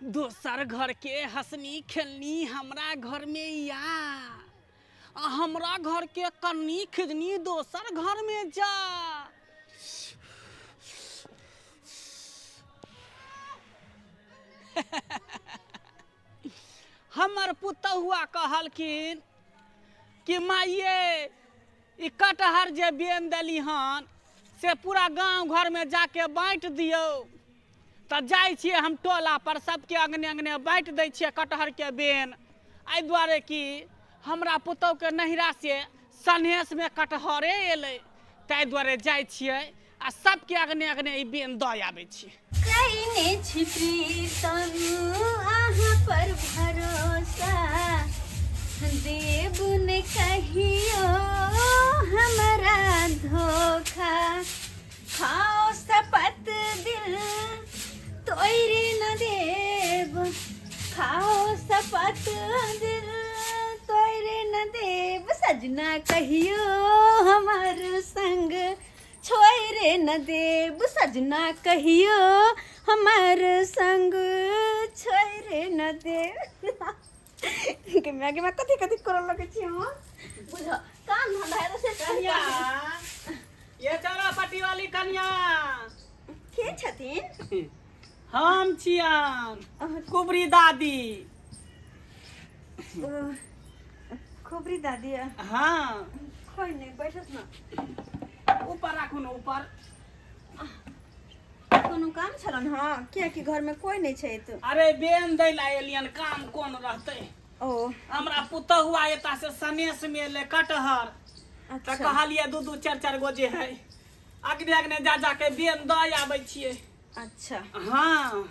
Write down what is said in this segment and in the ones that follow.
दोसर घर के हंसनी खेलनी हमरा घर में या, आ हमरा घर के कन्नी खिजनी दोसर घर में जा। हमर पुतहुआ कहलखिन कि माइये, ई कटहर जे बेन देली हन से पूरा गाँव घरमे जाके बाँटि दियौ। तऽ जाइ छियै हम टोला पर, सबके अङ्गने अङ्गने बाँटि दै छियै कटहरके बेन, एहि दुआरे कि हमरा पुतहुके नैहरा से सनेसमे कटहरे एलै, ताहि दुआरे जाइ छियै आ सबके अङ्गने अङ्गने ई बेन दऽ आबै छियै। कयने छी प्रीतम अहाँ पर भरोसा, देब ने कहियो हमरा धोखा। खाओ शपथ दिल तोड़ि न देब, खाओ शपथ दिल तोड़ि न देब। सजना कहियो हमर संग छोड़ि न देब, सजना कहियो हमर संग छोड़ि न देब। के माय, के माय, कथी कथी करऽ लगै छी हम? बुझ काम धंधा है तो से। कनिया, ये चौरा पट्टी वाली कनिया। के छथिन? हम छियन कुबरी दादी। खोबरी दादी? हाँ। खोइ नहि, बैठत न। ऊपर राखू ने ऊपर। कोनो काम छलन? हँ, कियाकि घरमे कोइ नहि छै तऽ। अरे, बेन दै ला एलियन, काम कोन रहतै? ओ। हमरा पुतहुआ एता से सनेस में एलै कटहर तऽ। कहलियै दू दू चारि चारि गो जे है अगने अगने जा जा के बेन दऽ आबै छियै। हाँ,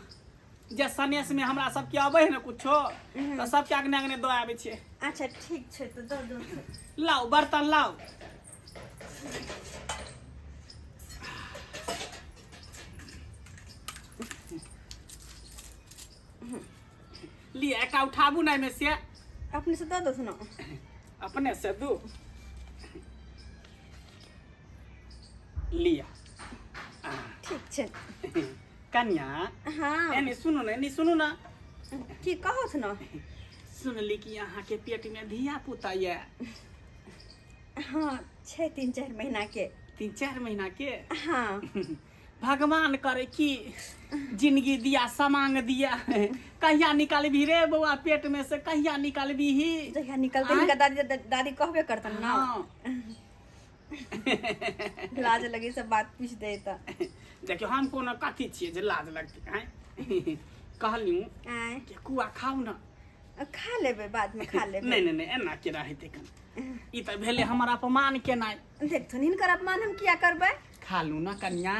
जे सनेस में हमरा सबके अबै है ने कुछो, तऽ सबके अगने अगने दऽ आबै छियै। अच्छा, ठीक छै, तऽ दऽ दू। लाउ, बर्तन लाउ। लिअ, एकटा उठाबू ने एहिमे से। अपने से दऽ दू ने। अपने से दू, लिअ। ठीक छै। कन्या। हाँ। एने सुनू ने, एने सुनू ने। की कहत न? सुनली कि अहाँके पेट में धिया पुता यऽ। हाँ, छै, 3-4 महीना के। 3-4 महीना के? हाँ। भगवान करे कि जिंदगी दिया, समांग दिया। कहिया निकालबी रे बौआ पेट में से, कहिया निकालबी ही? जहिया निकलते आँय? हिनका दादी दादी कहबे करतन ना। लाज लगी सब बात पूछ दे तऽ। देखियौ, हम कोनो कथी छियै जे लाज लगतै? आँय, कहलियौ आँय? कि कुआ खाउ ने। खा लेबै, बादमे खा लेबै। नहि नहि नहि, एना केना हेतै कन? ई तऽ भेलै हमर अपमान केनाइ। देखथुन, हिनकर अपमान हम किया करबै? खा लू ना कन्या,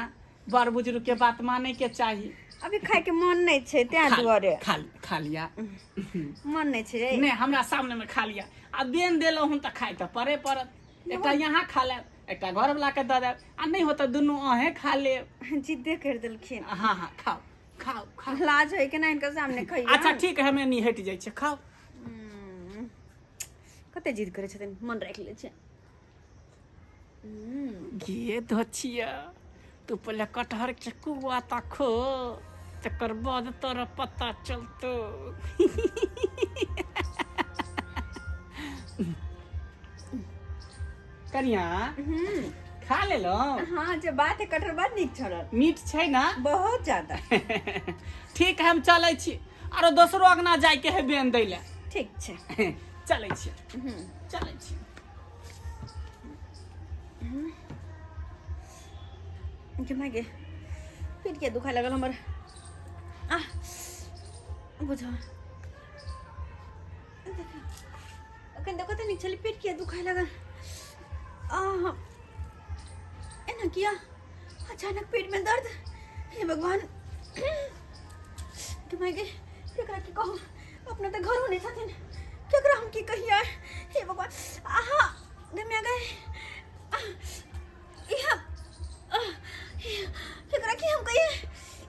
बड़ बुजुर्ग के बात माने के चाही। अभी खाय के मन नहि छै, तें दुआरे। खा खा लिया। मन नहि छै। नहि, हमरा सामने में खा लिया। आ बेन देलहुँ हम तऽ खाय तऽ पड़े पड़त। एकटा यहाँ खा लेब, एकटा घरवला के दऽ देब, आ नहि होत तऽ दुनू अहें खा लेब। जिद्दे कर देलखिन। हाँ हाँ, खाओ खाओ खाओ। लाज होइ केना हिनकर सामने खइयै? अच्छा ठीक है, हमे नहीं हटि जाइ छै, खाओ। कते जिद करै छथिन, मन राखि लै छै। गे धोछिया, तू पहिले कटहर के कुआ तखो, तकर बाद तोरा पता चलतो। कनिया, खा लेलहुँ? हाँ, जे बात है, कटहर बड़ नीक छल। मीठ छै ना? बहुत ज्यादा। ठीक है, हम चलै छी, आरो दोसरो अंगना जाइके है बेन दै लए। ठीक छै। चलै छी, चलै छी। गे माय गे, पेट किया दुखाय लगल हमर? आह, बुझ अखन देखो तऽ नीक छलै, पेट किया दुखाय लगल? आह, एना किया अचानक पेट में दर्द? हे भगवान, गे माय गे, केकरा की कहू? अपना तऽ घरो नहि छथिन, केकरा हम की कहियै? हे भगवान, आहा, गे माय गे, आह, इहा, आह, केकरा की हम कहियै?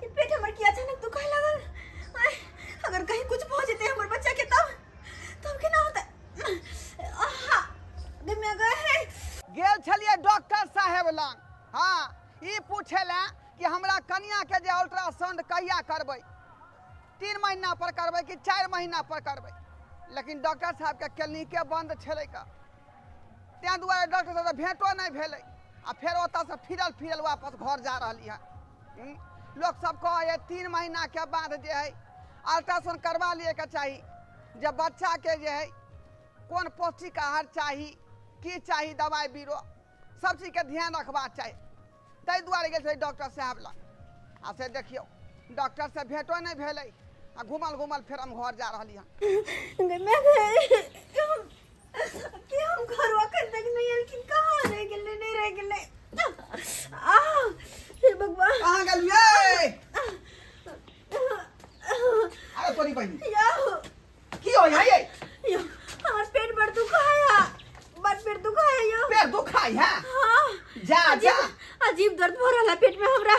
ई पेट हमर किया अचानक दुखाय लागल? आय, अगर कहीं कुछ भऽ जेतै हमर बच्चा के तब तब केना होतै? आहा, गे माय गे। गेल छलियै डॉक्टर साहेब लग। हँ, ई पूछे लए कि हमरा कनियाके जे अल्ट्रासाउंड कहिया करबै, 3 महीना पर करबै कि 4 महीना पर करबै। लेकिन डॉक्टर साहबके क्लिनिके बंद छलै का, तें दुआरे डॉक्टर साहब भेंटो नहि भेलै। आ फेर ओतऽसँ फिरल फिरल वापस घर जा रहली हँ। लोक सब कहै है 3 महीना के बाद जे है अल्ट्रासाउंड करवा लिए के चाही, जे बच्चा के जे है कोन पौष्टिक आहार चाही, की चाही, दवाई बीरो सब चीज के ध्यान रखबाक चाही। ताहि दुआरे गेल छलै डॉक्टर साहब लग। आ से देखियौ डॉक्टर से भेंटो नहि भेलै आ घुमल घुमल फेर हम घर जा रहली हँ। कि हम घर अखन तक नहीं एलखिन, कहाँ रह गेलै, नहीं रह गेलै। आ हे भगवान, कहाँ गेलियै? अरे तोरी बहिन, यो की होय है ये? यो हमर पेट बड़ दुखाया, बड़ पेट दुखाया यो। पेट दुखाय है? हाँ। जा जा। अजीब दर्द भऽ रहल है पेट में हमरा,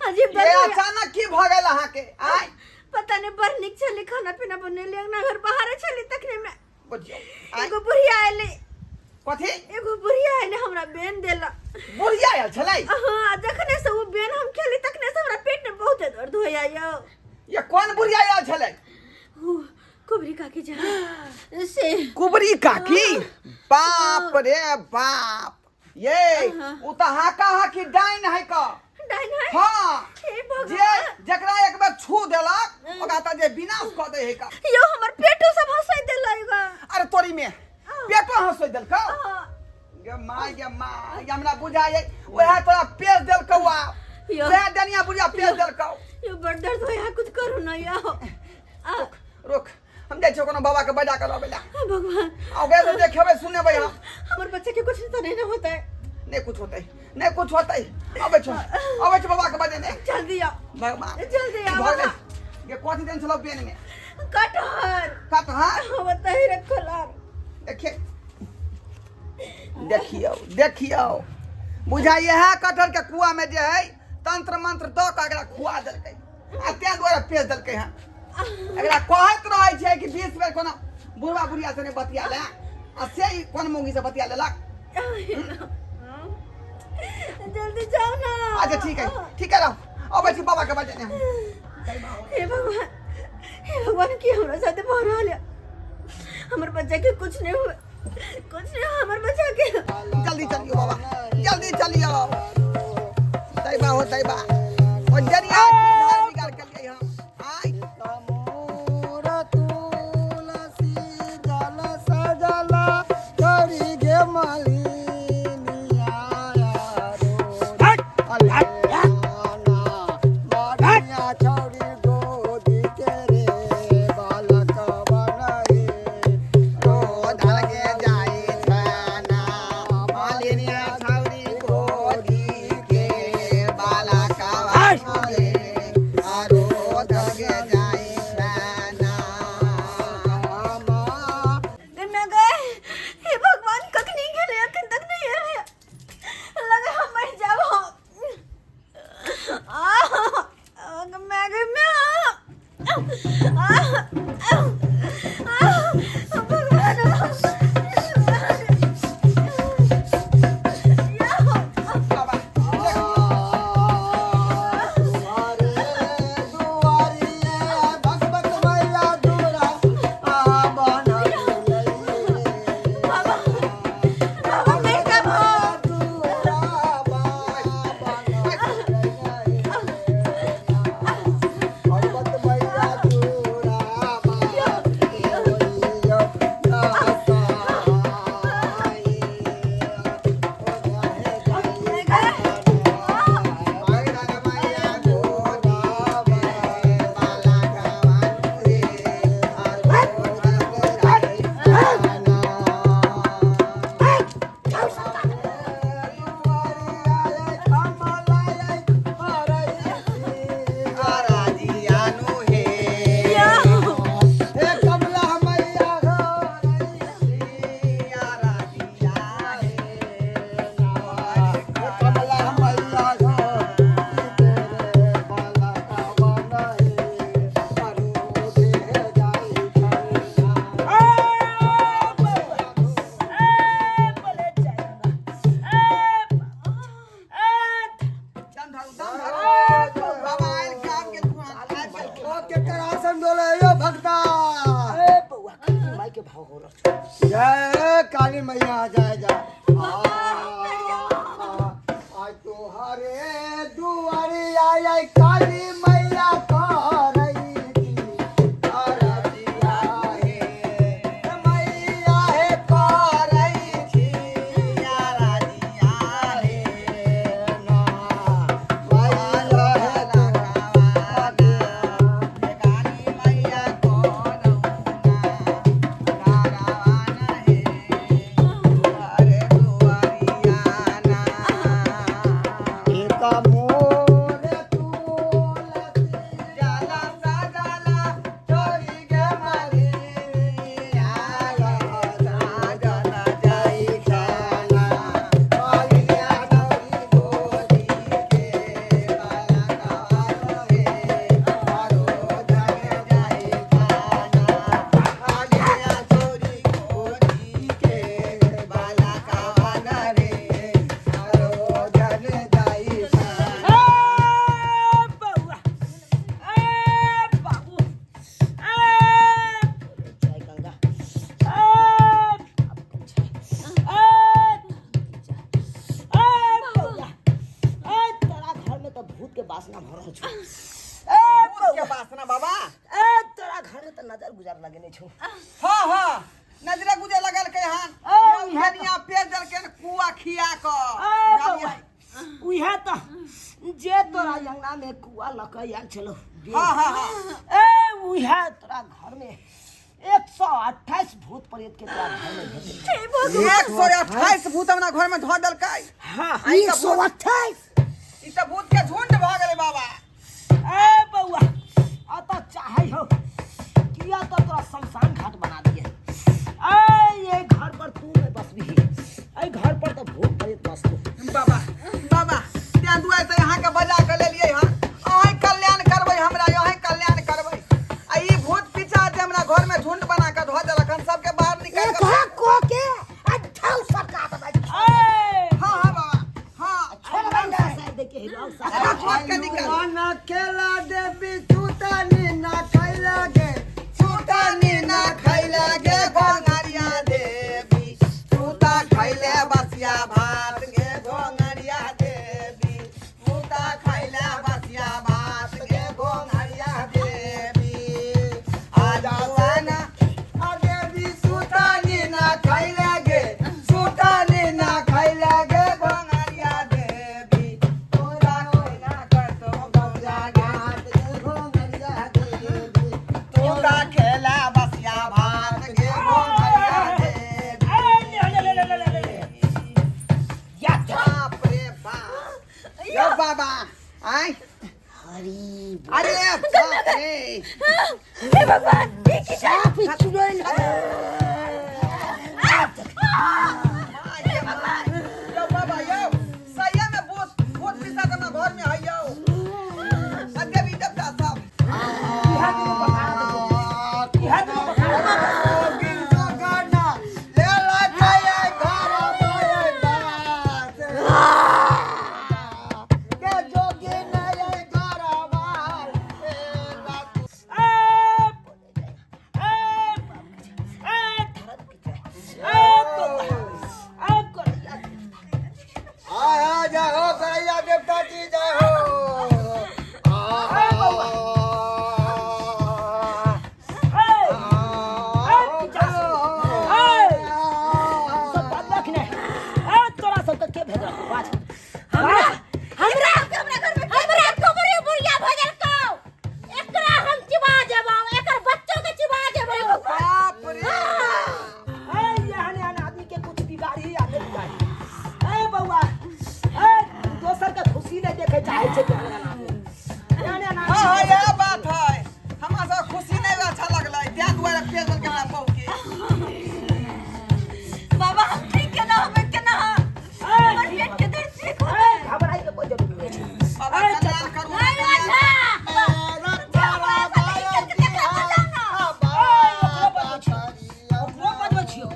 अजीब दर्द ये हो रहा। अचानक की भऽ गेल अहाँके? आय पता नहीं, बड़ नीक छलै खाना पीना बनेली, अंगना घर बाहर छलै तखने में बुझियौ आय। एगो बुढ़िया एलै। कथी? एगो बुढ़िया एलै, हमरा बेन देला। बुढ़िया आयल छलै? हाँ, जखने से वो बेन हम खेली तखने से हमरा पेट में बहुत दर्द होया यो। ये कोन बुढ़िया आयल छलै? उ कुबरी काकी जा से। कुबरी काकी? बाप रे बाप, ये उ त हाका हाकी डाइन है का। डाइन है? हाँ। हे भगवान। जे जकरा एक बेर छू देलक ओकरा त जे विनाश क दे है का। यो हमर पेटो सब हंसै देलक गा। अरे तोरी में पेटो हंसै देलकौ? हाँ। गे माय गे माय, हमरा बुझाय वएह तोरा पेट देलकौ आ यो। वएह डनिया बुढ़िया पेट देलकौ। यो बड़ दर्द होया, कुछ करू ना यो। आ। रुक रुक, हम जाइ छियै कोनो बाबा के बजा के लबै ला। हे भगवान। आ ओकरा से देखेबै सुनेबै हम। हमर बच्चा के कुछ तो नहीं ना होता है। नहीं कुछ होतै, नहीं कुछ होतै। अबै छौ, अबै छौ बाबा के बजेने। जल्दी आओ। भगवान। जल्दी आओ भऽ गेलै। बाबा। ये कथी देन छलौ पेन में? कटहर। कटहर? हाँ, बताही रखल आर। देखिए, देखियौ देखियौ, बुझाइए है कटहर के कुआ में जे है तंत्र मंत्र दऽ कऽ एकरा खुआ देलकै आ तें दुआरे पेश देलकै हँ। एकरा कहैत रहै छै कि 20 बेर कोनो बुढ़वा बुढ़िया से नहि बतिया ले, आ से ई कोन मौगी से बतिया लेलक। जल्दी जाओ ना। अच्छा ठीक है, ठीक है, रहो, अबै छी बाबा के बजेने हम। हे भगवान, हे भगवान, की हमरा साथे भऽ रहल है? हमर बच्चा के कुछ नहीं हुए, कुछ नहीं हमर बच्चा के। जल्दी चलियो बाबा, जल्दी चलियो। दैबा हो दैबा, ओ जरिया की धार बिगाड़ के लिए हम। आय मोर तुलसी जल सजला करी गे मालिनिया मारिया छौरी गोदी के रे बालक बनई रोधल के जाई छाना छौ। हाँ हाँ, नजरे गुजर लगल के हन। ए, उहे तऽ। कनिया पेट देलकै हन कुआ खिया क। ए बौआ, उहे तऽ जे तोरा अंगना में कुआ लऽ कऽ आयल छलौ। हाँ हाँ हाँ। ए उहे तोरा घर में 128 भूत प्रेत के तोरा घर में भेटल। 128 भूत हमरा घर में धऽ देलकै। हाँ। 128। ई तऽ भूत के झुंड भऽ गेलै बाबा। ए बौआ, अतः चाहे हो किया तो तोरा शमशान घाट बना दिए। ए ये घर पर तू नहीं बसबी, ए घर पर तो भूत प्रेत बसतो। बाबा बाबा, तें दुआरे तऽ अहाँके बजा कऽ लेलियै हन। अहीं कल्याण करबै हमरा, अहीं कल्याण करबै। आ ई भूत पिचास जे हमरा घर में झुंड बना कऽ धऽ देलक हन, सबके बाहर निकालि कऽ। एकरा को के आ ठाउ सरका देबै। ए हाँ हाँ बाबा हाँ। छोड़ बंदा साइड दे के हिलाओ साइड। एकरा छोड़ के निकाल। ना खेला देवी चूतानी ना खैला गे, चूतानी ना खैला गे घोंघरिया देवी, चूता खैले बसिया भात गे घोंघरिया देवी, चूता खैले बसिया भात गे घोंघरिया देवी। आजा ना आ देवी सुतानी ना खैले गे, सुतानी ना खैले गे घोंघरिया देवी, तोरा कोना करतो गौरा भात गे घोंघरिया देवी, तोरा खेला बसिया भात गे घोंघरिया देवी। ए ले ले ले ले ले ले या बाप रे बाप, यो बाबा आय। हरी अरे बाप रे। हे भगवान, ई की छै? साफ ही चुड़ैल है। यो बाबा यो, सही में भूत भूत पिशाच हमरा घर में है यो। आ देवी देवता सब। इहा दुनू पका दे, इहा दुनू पका दे। ए ए ए धरत के ए बौआ, ए करैया। जय हो करैया देवता जी, जय हो। ए बौआ, ए ए पिचास, ए सब बात रख ने। ए तोरा सब के भेजल बाज? हमरा हमरा हमरा घर में हमरा कमरे बुढ़िया भजल को एकरा हम चिबा जेबौ, एकर बच्चो के चिबा जेबौ। बाप रे। ए एहन एहन आदमी के कुछ बिगाड़ी या नहीं बिगाड़ी। ए बौआ, ए दोसर के खुशी नहीं देखे चाहे छै एहन एहन आदमी, एहन एहन हाँ हाँ, आदमी। यह बात है, हमरा सब खुशी नहीं अच्छा लगलै, तें दुआरे पेट देलकै हमरा बहू के। बाबा, हम ठीक केना होबै, केना? हमर पेट के दर्द ठीक ए होतै? घबराई के कोई जरूरत नहीं छै। बाबा ए कल्याण करू। नहीं ओझा, ओकरो बजबै छियौ, ओकरो बजबै छियौ।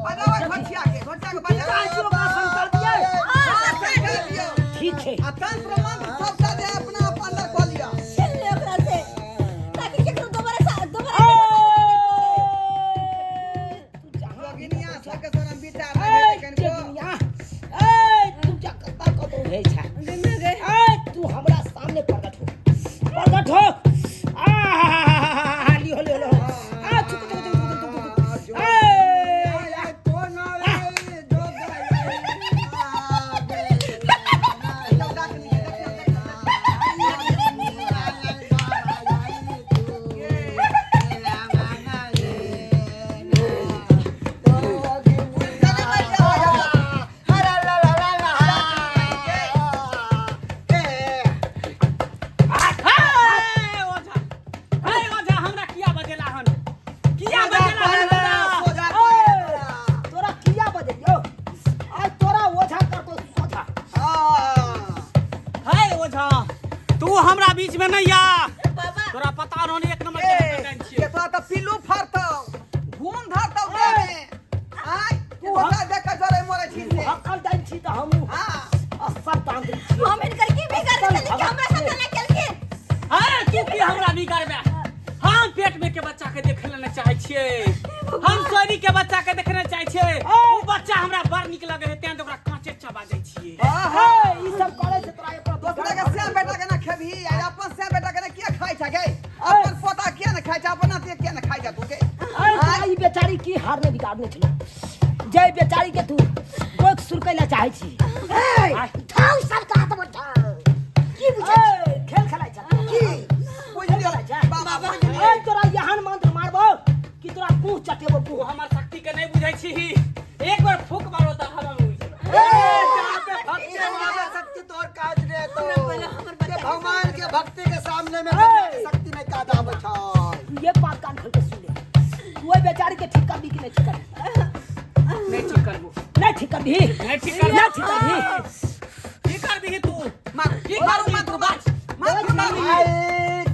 बजाबै घोटिया के, घोटिया के की चाहै बजाबै। छियौ ओकरा संकल्प दियै? हाँ, संकल्प दियौ। ठीक छै। आ तंत्र मंत्र सबटा जे अपना अपन अंदर कऽ लिअ। छीन ले ओकरा से, ताकि केकरो दोबारा दोबारा। ए तू जहाँ जोगिनिया सबके संग विचार ए नहि भेलै कनिको। जोगिनिया, ए तू जा कतऽ कतौ रहै छै। ए तू हमरा सामने प्रकट हो, प्रकट हो। आ लियो लियो लियो, आ चुप चुप चुप चुप चुप चुप। ए देखियौ, देखियौ, देखियौ। कने मरि जाओ, जाओ। हे ओझा, हे ओझा, हमरा किया बजेला हन? किया बजेला हन हमरा? सोझा ए, तोरा किया बजेलियौ? आज तोरा ओझा करतो सोझा। हाँ। हे ओझा, तू हमरा बीच में नहीं आ। बाबा, तोरा पता रहने एक नंबर के ए, कंटेंट छियै। के तोरा तऽ पिल्लू फड़तौ, घून धरतौ देह में। आँय, तू ओकरा देख कऽ जरै मरै छी से। हक्कल डाइन छी तऽ हमहूँ हाँ। असल तांत्रिक छी। हम हिनकर की बिगाड़ देली कि हमरा साथ एना केलखिन? हे तू की हमरा बिगाड़बे? हम पेट में के बच्चा के देखे ले नहीं चाहे छियै। हम सोरी के बच्चा के देखने चाहे छियै। उ बच्चा हमरा बड़ नीक लगे है, तें तऽ ओकरा कांचे चबा जाइ छियै। हाँ, हाँ। ए, ई सब करै से तोरा एकरा दोसरा के सियान बेटा के ना खेबही, आ अपन सियान बेटा के ना किया खाइ छै गे? अपन पोता किया ने खाइ छै? अपन नातिया किया ने खाइ छै तू गे? ए बेचारी की हार नहि बिगाड़ने छलो जय बेचारी के तू गोक सुरकै ला चाहै छी। ए ठाउ सरकार त ठाउ की बुझै ए, खेल खेलाइ छ की बुझि लियौ बाबा, बुझि लियौ। ए, तोरा एहन मंत्र मारबो कि तोरा कुह चटेबो कुह। हमर शक्ति के नहीं बुझै छी, एक बार फूक मारो त हवा में उड़ जेबै। ए जहाँ पे भक्ति वहाँ पे शक्ति तोर काज रे तो के भगवान के भक्ति के सामने में दुनिया के शक्ति नहीं काज आबै छै। तू ये बात कान खोल के सुन ले, तू ओहि बेचारी के ठीक करबी कि नहीं ठीक करबी? नहीं ठीक करबो। नहीं ठीक करबी। नहीं ठीक करबो। नहीं ठीक करबी। की करबी तू? मारू की मारू करबी मारू तू? बाज। मारू मारू। आई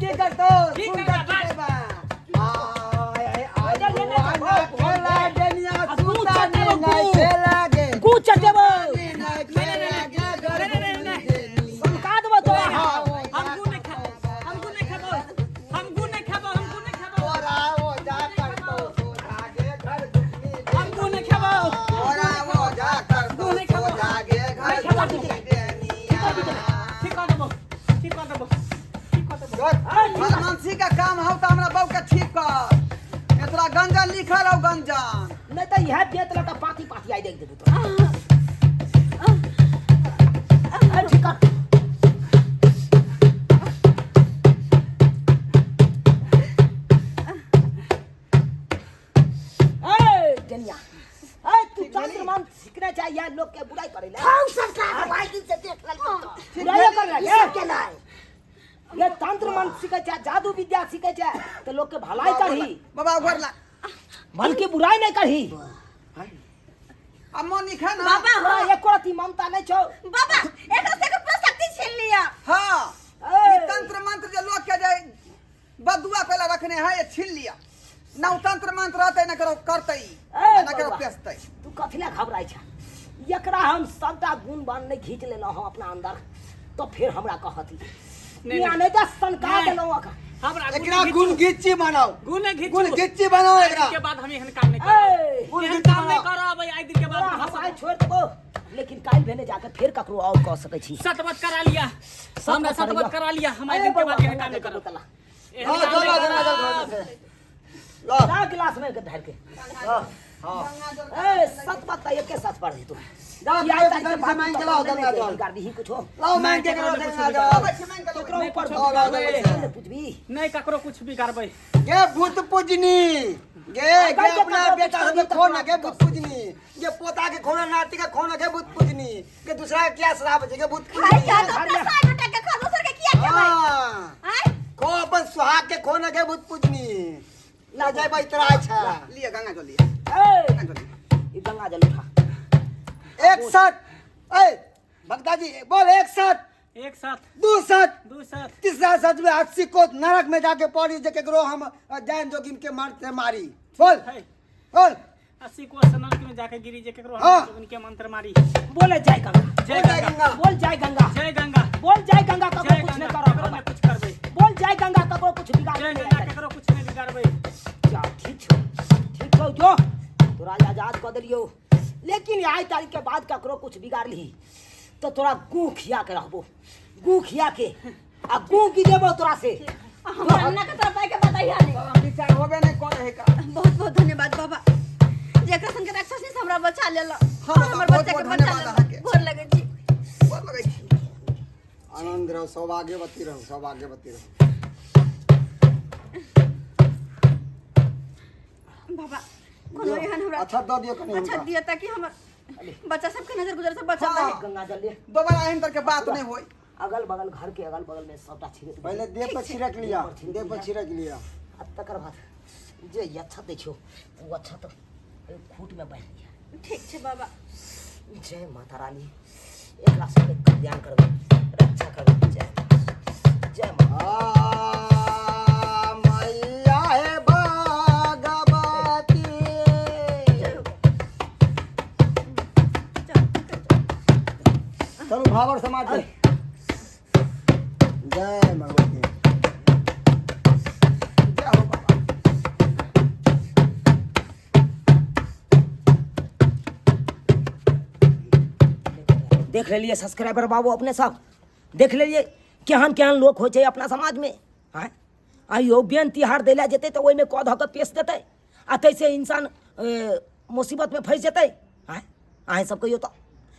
की करतो की सुन करता कर बाज? के बा आय आय आय आना खेला दुनिया आ, तू सुता चटेबो, नहीं तू। खेला गे गु चटेबो। नहीं खेला गे घर नहीं। सनका देबो तोरा। हम गु नहीं खा, हम गु नहीं खाबो, हम गु नहीं खाबो, हम गु नहीं खाबो, तोरा वो जा करतो सोधा गे घर घुटनी हम गु नहीं खाबो। तोरा वो जा कर गु नहीं खाबो। सोधा गे घर नहीं खाबो। घुटनी देनिया। ठीक कर देबो, ठीक कर देबो, ठीक कर देबो। बदमाशी का काम हौ त हमरा बहू के ठीक कर। ए तोरा गंजन लिखल हौ गंजन। नहीं तो यह बेत लगा पाती पाती आई देख देबो तोरा। ए, ठीक कर। ए जनिया, ए तू तंत्र मंत्र सीखना चाहिए, लोग के बुराई करे ला। ठाउ सरकार भाई दिन से देख लेलियो तो बुराई कर ला। ई सब के नाय ये तंत्र मंत्र सीखे छै, जादू विद्या सीखे छै तो लोग के भलाई करही, बाबा गोर ला, बल्कि बुराई नहीं करही। आ मन लिखा ना बाबा तोरा एको रति ममता नहीं छौ। बाबा एकरा से एकर पूरा शक्ति छीन लिया। हाँ ए। ई तंत्र मंत्र जे लोग के जे बदुआ पहले रखने है ये छीन लिया ना। उ तंत्र मंत्र रहते ना करो करते ए, ना करो बाबा। पेसते। तू कथी ला घबराइ छ? एकरा हम सबटा गुण बाण नहीं घींच लेलहुँ हम अपना अंदर तो फिर हमरा कहती नहीं, नहीं नहीं तऽ सनका नहीं। देलहुँ अखन। हमरा एकरा गुण गिच्ची बनाओ। गुण घिचू। गुण गिच्ची बनाओ आइ एकरा। दिन के बाद हम एहन काम नहीं ए, करब, गुण एहन गिच्ची काम नहीं बनाओ। करब। आइ दिन के बाद तोरा हम आइ छोड़ि देबो, लेकिन काल्हि भेने जाके फेर ककरो और कह सकै छी। सतवत करा लिया हमरा, सतवत करा लिया। हम आइ ए दिन के बौआ, बाद एहन काम नहीं गंगा करब। जल एहन हाँ काम चलो नहीं गंगा जल करब। घर में से लो। ला गिलास में ढार के। हाँ हाँ ए सत बात त एके साथ पढ़ तू। जाओ, कि आइ तारीख के जाओ, बाद मांग तू के लाओ तोरा गंगा नहीं जल। बिगाड़ दीही कुछो। लाओ मांग के करो गंगा जल। केकरो ऊपर लाओ, लाओ, लाओ, नहीं पूछबी। नहीं ककरो कुछ बिगाड़बै। गे भूत पूजनी गे गे के अपना ककरो बेटा कुछ सबके करी खोना त गे भूत पूजनी गे, पोता के खोना, नाती के खोना गे भूत पूजनी गे, दूसरा के क्या श्राप छै गे भूत खाइ पूजनी। जा तो अपना साग बेटा के खा, दोसर के किया खेबै? हाँ आय खो अपन सुहाग के खोना गे भूत पूजनी, ला जाय बैतरा छै। लिया गंगा जल लिया। ए गंगा जल लिया। ई गंगा जल उठा। एक साथ ए भगता जी बोल, एक साथ, एक साथ, दू साथ, दू साथ, तीसरा सच में 80 को नरक में जाके पड़ी जे केकरो हम जान जोगिन के मारते मारी। बोल है बोल। 80 को नरक में जाके गिरी जे केकरो हाँ। हम के मंत्र मारी। बोले जय गंगा। जय बोल जय गंगा। गंगा। बोल जय गंगा। जय गंगा। बोल जय गंगा, ककरो जय कुछ नहीं गंगा करब। केकरो नहीं कुछ करबै। बोल जय गंगा, ककरो कुछ बिगाड़ जय नहीं। गंगा, केकरो कुछ नहीं बिगाड़बै। जा, ठीक छौ, ठीक छौ, जो तोरा आजाद कऽ देलियौ, लेकिन आइ तारीख के बाद ककरो कुछ बिगाड़ ली तो तोरा गू खिया के रहबो, गू खिया के आ गू गिरेबो तोरा से। हमरा अन्ना के तरफ आके बताइया नहीं। बाबा विचार होबे नहीं करे है का। बहुत बहुत धन्यवाद बाबा, जेकरा सन के राक्षस से हमरा बचा लेला। हाँ, और हमर बहुत बच्चा के बहुत बचा धन्यवाद लेला। अहाँके। गोर लगै छी। गोर लगै छी। आनंद रहो, सौभाग्यवती रहो, सौभाग्यवती रहो। बाबा कोनो एहन हमरा अच्छा दऽ दियौ कनि अच्छा हुनका। दिया ताकि हमर बच्चा सबके नजर गुजर से बचल हाँ। रहे। गंगा जल ले। दोबारा एहन तरह के बात नहीं होई। अगल बगल घर के अगल बगल में सबटा छिड़क। पहिले देह पर छिड़क लिया, देह पर छिड़क लिया। आ तकर बाद जे ई अच्छा दै छौ ओ अच्छा तऽ एहि खूट में बान्हि लिअ। ठीक छै बाबा। जय माता रानी, एकरा सबके कल्याण करबै, रक्षा करबै। जय माता, जय माता। आ मैया हे भगवती। चलो चलो। चलू भावर समाज के। जय भगवती। जय हो बाबा। देख लेलिए सब्सक्राइबर बाबू, अपने सब देख लेलिए केहन केहन लोक होइ छै अपना समाजमे। आँय आइयो बेन तिहार दै लए जेतै तऽ ओहिमे कऽ धऽ कऽ पेश देतै आ ताहिसँ इंसान मुसीबतमे फँसि जेतै। आँय, अहाँ सब कहियौ तऽ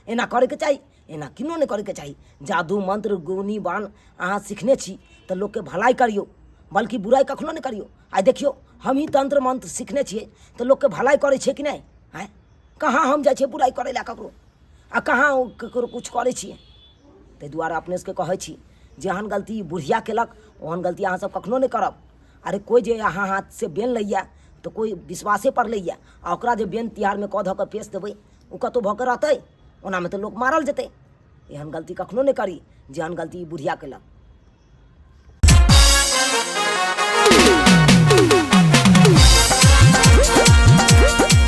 एना करैके चाही? एना किनो नहि करैके चाही। जादू मंत्र गुनी बान अहाँ सिखने छी तऽ लोकके भलाइ करियौ, बल्कि बुराइ कखनो नहि करियौ। आइ देखियौ, हमही तंत्र मंत्र सिखने छियै तऽ लोकके भलाइ करै छियै कि नहि? आँय, कहाँ हम जाइ छियै बुराइ करै लए ककरो, आ कहाँ ककरो किछु करै छियै? ताहि दुआरे अपने सबके कहै छी, जेहन गलती बुढ़िया केलक ओहन गलती अहाँसब कखनो नहि करब। अरे, कोइ जे अहाँ हाथसँ बेन लैए तऽ कोइ विश्वासेपर लैए, आ ओकरा जे बेन तिहारमे कऽ धऽ कऽ पेश देबै, ओ कतहु भऽ कऽ रहतै? ओनामे तऽ लोक मारल जेतै। एहन गलती कखनो नहि करी जेहन गलती ई बुढ़िया केलक।